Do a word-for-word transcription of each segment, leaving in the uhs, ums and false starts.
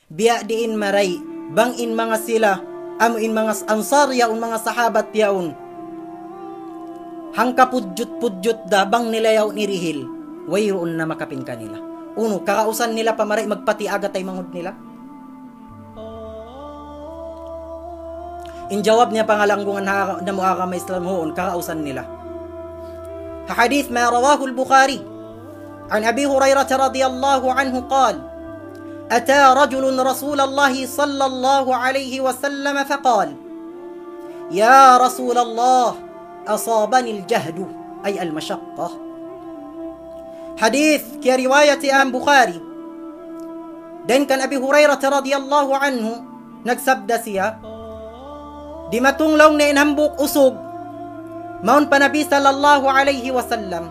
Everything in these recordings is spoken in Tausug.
Biya' diin marayaw, bang in manga sila, amu in manga Ansar yaun, manga sahabat yaun, hangka pudjut-pudjut da bang nila yaun hirihil, wayruun na makapin kanila. Unu, karausan nila pa marayaw magpati agat ay mangud nila? In jawab niya, pangalanggungan ha, namu' agama Islam, huun, karausan nila. Ha hadith ما رواه البخاري عن أبي هريرة رضي الله عنه قال: أتى رجل رسول الله صلى الله عليه وسلم فقال: يا رسول الله، أصابني الجهد، أي المشقة. Hadith kiyariwayat hi Imam Bukhari. Dayn kan Abi Hurairah radiyallahu anhu, nagsabda siya, dimatung laung niya in hambuuk usug, mawn pa Nabi sallallahu alayhi wasallam.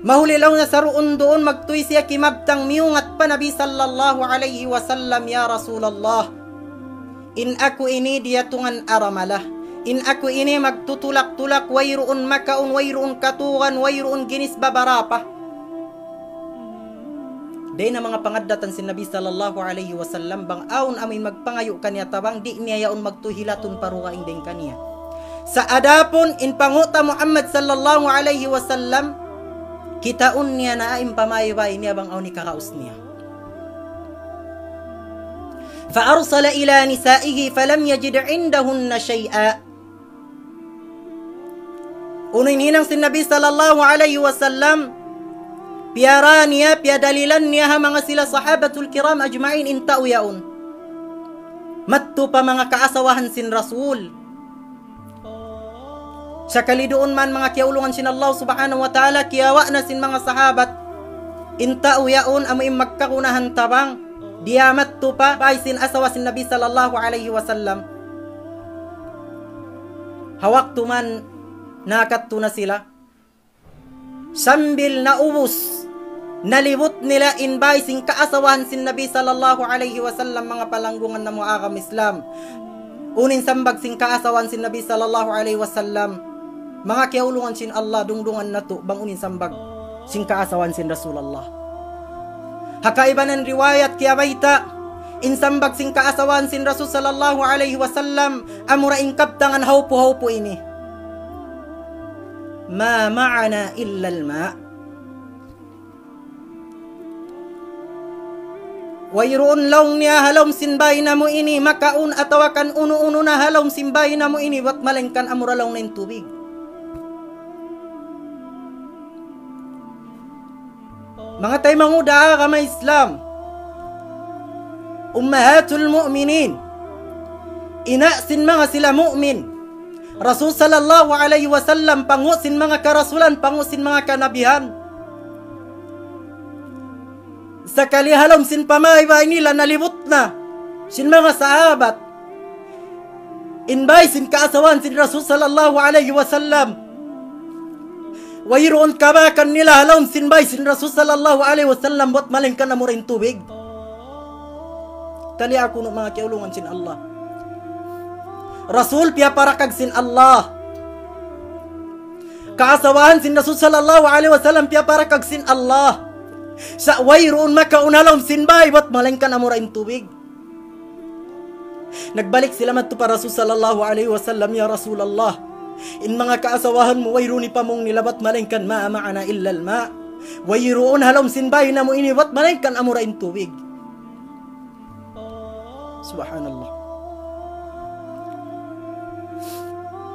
Mahuli laung niya saruun-duun magtuy siya kimabtang miyungat pa Nabi sallallahu alayhi wasallam, "Ya Rasulullah, in aku ini diyatungan aramala. In aku ini magtutulak-tulak, wayruun makaun, wayruun katugan, wayruun ginis babarapa." Dayn ha manga pangaddatan sin Nabi sallallahu alayhi wasallam, bang awn amuin magpangayu' kaniya tabang, di' niya yaun magtuy hilatun pa dugaing dayn kaniya. Sa' adapun in panguta Muhammad sallallahu alayhi wasallam, kitaun niya na in pamaybay niya bang awn hikaraus niya. فأرسل إلى نسائه فلم يجد عندهن شيئا. Unu in hinang sin Nabi sallallahu alayhi wasallam, piyara niya, piyadalilan niya ha manga sila sahabatul kiram ajma'in in tau yaun. Madtu pa manga kaasawahan sin Rasul. Sakali duun man, manga kiyaulungan sin Allah subhanahu wa ta'ala, kiyawa' na sin manga sahabat in tau yaun amu in magkagunahan tabang, diya madtu pa bāy sin asawa sin Nabi sallallahu alayhi wasallam. Ha waktu man nakadtu na sila, sambil naubus, nalibut nila in bāy sin kaasawahan sin Nabi sallallahu alayhi wasallam, manga palanggungan namu' agama Islam. Unu in sambag sin kaasawahan sin Nabi sallallahu alayhi wasallam, manga kiyaulungan sin Allah, dungdungan natu' bang unu in sambag sin kaasawahan sin Rasulullah. Ha kaibanan riwayat kiyabayta', in sambag sin kaasawahan sin Rasul sallallahu alayhi wasallam, amura in kabtangan hawpu-hawpu ini. ما معنا إلا الماء. Wayruun laung niya ha lawm sin bāy namu' ini makaun atawa kan unu-unu na ha lawm sin bāy namu' ini, bat malaingkan amura laung niya in tubig. Manga taymanghud ha agama Islam, ummahatul mu'minin, ina' sin manga sila mu'min, Rasul sallallahu alayhi wasallam, pangu' sin manga karasulan, pangu' sin manga kanabihan. Sakali ha lawm sin pamaybay nila nalibut na sin manga sahabat in bāy sin kaasawahan sin Rasul sallallahu alayhi wasallam. Wayruun kabakan nila ha lawm sin bāy sin Rasul sallallahu alayhi wasallam, bat malaingkan amura in tubig. Taliya kunu', manga kiyaulungan sin Allah. Rasul piyaparakag sin Allah. Kaasawahan sin Rasul sallallahu alayhi wasallam piyaparakag sin Allah. Sa' wayruun makaun ha lawm sin bāy, bat malaingkan amura in tubig. Nagbalik sila madtu pa Rasul sallallahu alayhi wasallam, "Ya Rasulullah, in manga kaasawahan mu wayruun hipamung nila, bat malaingkan ما معنا إلا الماء. Wayruun ha lawm sin bāy namu' ini, bat malaingkan amura in tubig." Subhanallah.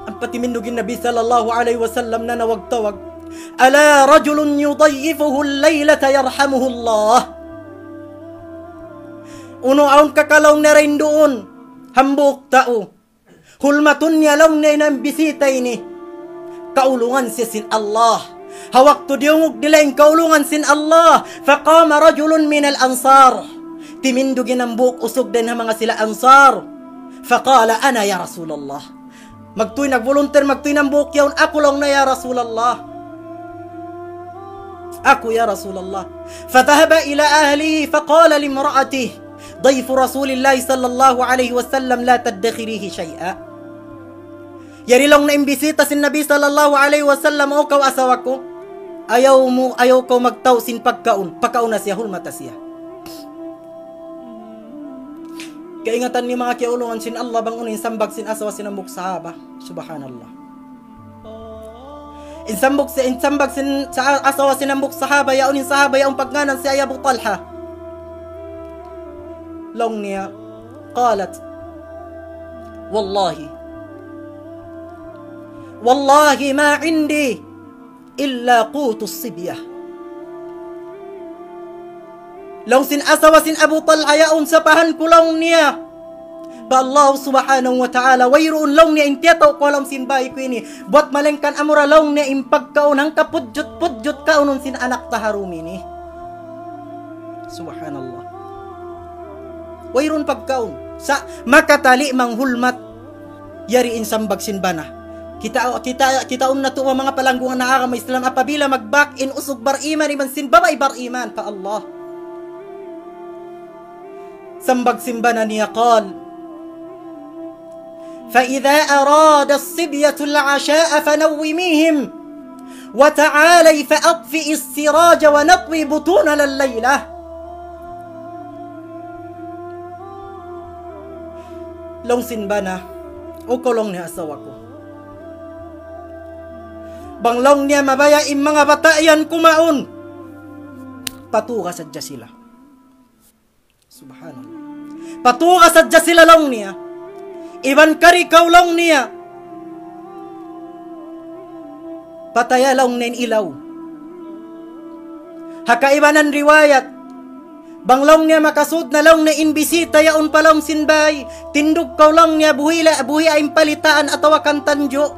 Ampa timindug in Nabi sallallahu alayhi wasallam nanawag-tawag, ألا رجل يضيفه الليلة يرحمه الله. Unu awn ka, laung niya, duun hambuuk tau, hulmatun niya laung niya in bisita ini, kaulungan siya sin Allah. Ha waktu diyungug nila in kaulungan sin Allah, فقام رجل من الأنصار. Timindug in hambuuk usug dayn ha manga sila Ansar. فقال: أنا يا رسول الله. Magtuy, nag-volunteer magtuy in hambuuk yaun, "Aku laung niya, ya Rasulullah. Aku, ya Rasulullah." فذهب إلى أهله فقال لامرأته: ضيف رسول الله صلى الله عليه وسلم لا تدخريه شيئا. Yari laung niya in bisita sin Nabi sallallahu alayhi wasallam, "O kaw asawa ku, ayaw mu, ayaw kaw magtau sin pagkaun, pakauna siya, hulmata siya." Kaingatan niyu manga kiyaulungan sin Allah bang unu in sambag sin asawa sin hambuuk sahaba. Subhanallah. In sambag si-, in sambag sin, sa-, asawa sin hambuuk sahaba, yaun in sahaba, yaun pagngānan siya Abu Talha. Laung niya, قالت: والله، والله ما عندي إلا قوت الصبية. Laung sin asawa sin Abu Talha, yaun sapahan ku laung niya pa Allah subhanahu wa ta'ala, wayruun laung niya in tiyatau' ku ha lawm sin bāy ku ini, buwat malayngkan amura laung niya in pagkaun hangka pudjut-pudjut kaunun sin anak ta ha dum ini. Subhanallah. Wayruun pagkaun. Sa' makatali manghulmat yari in sambag sin bana. Kita, kita, kitaun natu' manga palanggungan ha agama Islam, apabila magbak in usug bariman iban sin babai bariman pa Allah. Sambag sin bana niya, قال: فإذا أراد الصبية العشاء فنوميهم، وتعالي فأطفئي السراج ونطوي بطوننا الليلة. Laung sin bana, "O kaw," laung niya, "asawa ku, bang," laung niya, "mabaya' in manga bata' yan kumaun, patuga sadja sila." Subhanallah. "Patuga sadja sila," laung niya. "Iban kari kaw," laung niya, "pataya," laung niya, "in ilaw." Ha kaibanan riwayat, bang, laung niya, makasud na, laung niya, in bisita yaun pa lawm sin bāy, tindug kaw, laung niya, buhi' la, buhi' in palitaan atawa kan tanju'.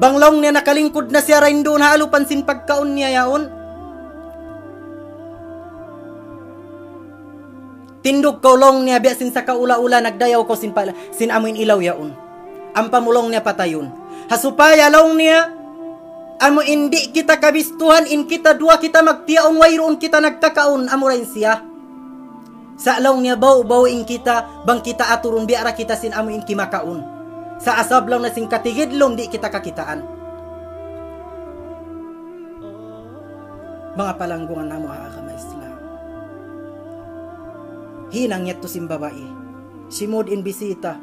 Bang, laung niya, nakalingkud na siya dayn duun ha alupan sin pagkaun niya yaun, tindug kaw, laung niya, biya' sin sakaula-ula nagdayaw kaw sin pala-, sin amu in ilaw yaun. Ampa mu, laung niya, patayun. Ha supaya, laung niya, amu in di' kita kabistuhan, in kita duwa kita magtiyaun, wayruun kita nagkakaun, amura in siya. Sa', laung niya, baw-baw in kita, bang kita aturun, biya' da kita sin amu in kimakaun. Sa' asal, laung niya, sin katigidlum, di' kita kakitaan. Manga palanggungan namu' ha agama Islam. Hinang yadtu sin babai. Simud in bisita.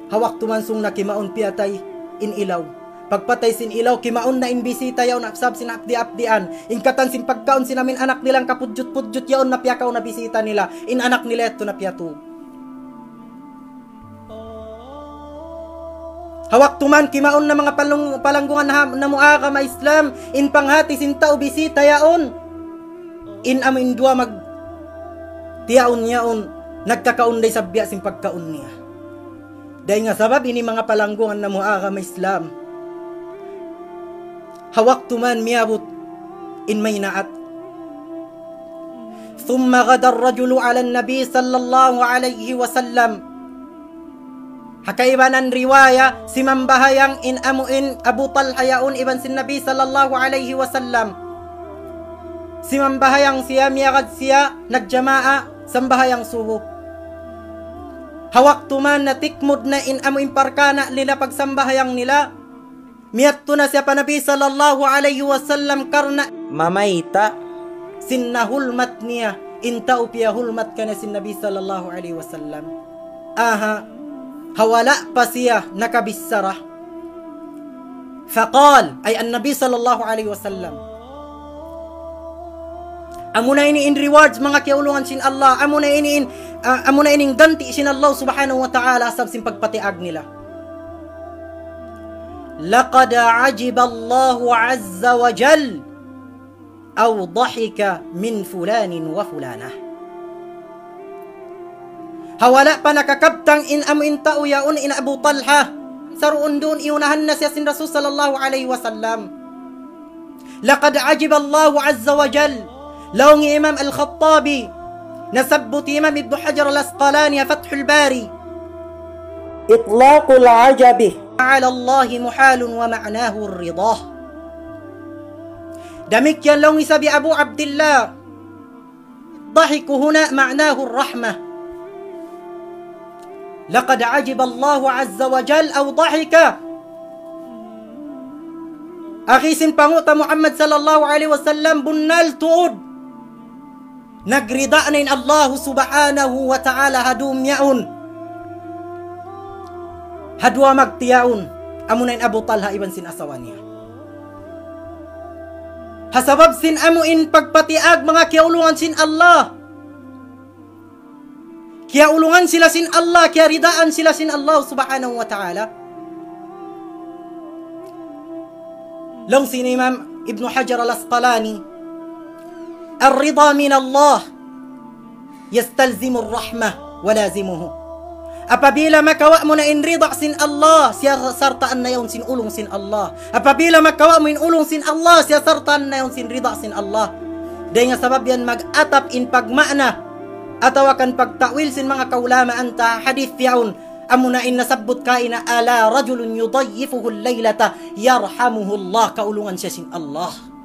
Ha waktu mansung na kimaun, piyatay in ilaw. Pagpatay sin ilaw, kimaun na in bisita yaun, apsab sin apdi-apdian. In katan sin pagkaun sin amu in anak nila hangka pudjut-pudjut yaun na piyakaun na bisita nila. In anak nila yadtu na piyatug. Ha waktu man kimaun na, manga palung-, palanggungan ha-, namu' ha agama Islam, in panghati sin tau bisita yaun, in amu in duwa magtiyaun yaun, nagkakaun da isab biya' sin pagkaun niya. Dayn ha sabab ini, manga palanggungan namu' ha agama Islam, ha waktu man miyabut in maynaat. ثم غدا الرجل على النبي صلى الله عليه وسلم. Ha kaibanan riwaya, simambahayang in amu in Abu Talha yaun iban sin Nabi sallallahu alayhi wasallam. Simambahayang siya, miyagad siya, nagjamaa, sambahayang subu. Ha waktu man natikmud na in amu in parkala' nila, pagsambahayang nila, miyadtu na siya pa Nabi sallallahu alayhi wasallam karna' mamayta' sin nahulmat niya in tau piyahulmat kaniya sin Nabi sallallahu alayhi wasallam. Aha, ha wala' pa siya nakabichara. فقال, ay النبي صلى الله عليه وسلم. Amuna ini in rewards, manga kiyaulungan sin Allah. Amuna ini in, ah, amuna ini in ganti' sin Allah subhanahu wa ta'ala sabab sin pagpatiyag nila. لقد عجب الله عز وجل أو ضحك من فلان وفلانة. Ha wala' pa nakakabtang in amu in tau yaun in Abu Talha. Saruun-duun iyunahan na siya sin Rasul sallallahu alayhi wasallam. لقد عجب الله عز وجل. Laung Imam Al-Khattabi, nasabbut Imam Ibn Hajar Al-Asqalani ha Fathul Bari. إطلاق العجب على الله محال ومعناه الرضا. Damikkiyan laung isab hi Abu Abdillah, ضحك هنا معناه الرحمة. لقد عجب الله عز وجل أو ضحك. Agi sin panghu' ta Muhammad sallallahu alayhi wasallam, bunnal tuud. Nagrida na in Allah subhanahu wa ta'ala ha dum yaun. Ha duwa magtiyaun, amuna in Abu Talha iban sin asawa niya. Ha sabab sin amu in pagpatiag manga kiyaulungan sin Allah. Kiyaulungan sila sin Allah, kiyaridaan sila sin Allah subhanahu wa ta'ala. Laung sin Imam Ibn Hajar al-Asqalani, الرضا من الله يستلزم الرحمة ولازمه. Apabila makawa' mu na in rida sin Allah, siya sartaan na yaun sin ulung sin Allah. Apabila makawa' mu in ulung sin Allah, siya sartaan na yaun sin rida sin Allah. Dayn ha sabab yan mag-atap in pagmaana atawa kan pagta'wil sin manga kaulamaan ta hadith yaun. Amuna in nasabbut kaina, ألا رجل يضيفه الليلة يرحمه الله, kaulungan siya sin Allah.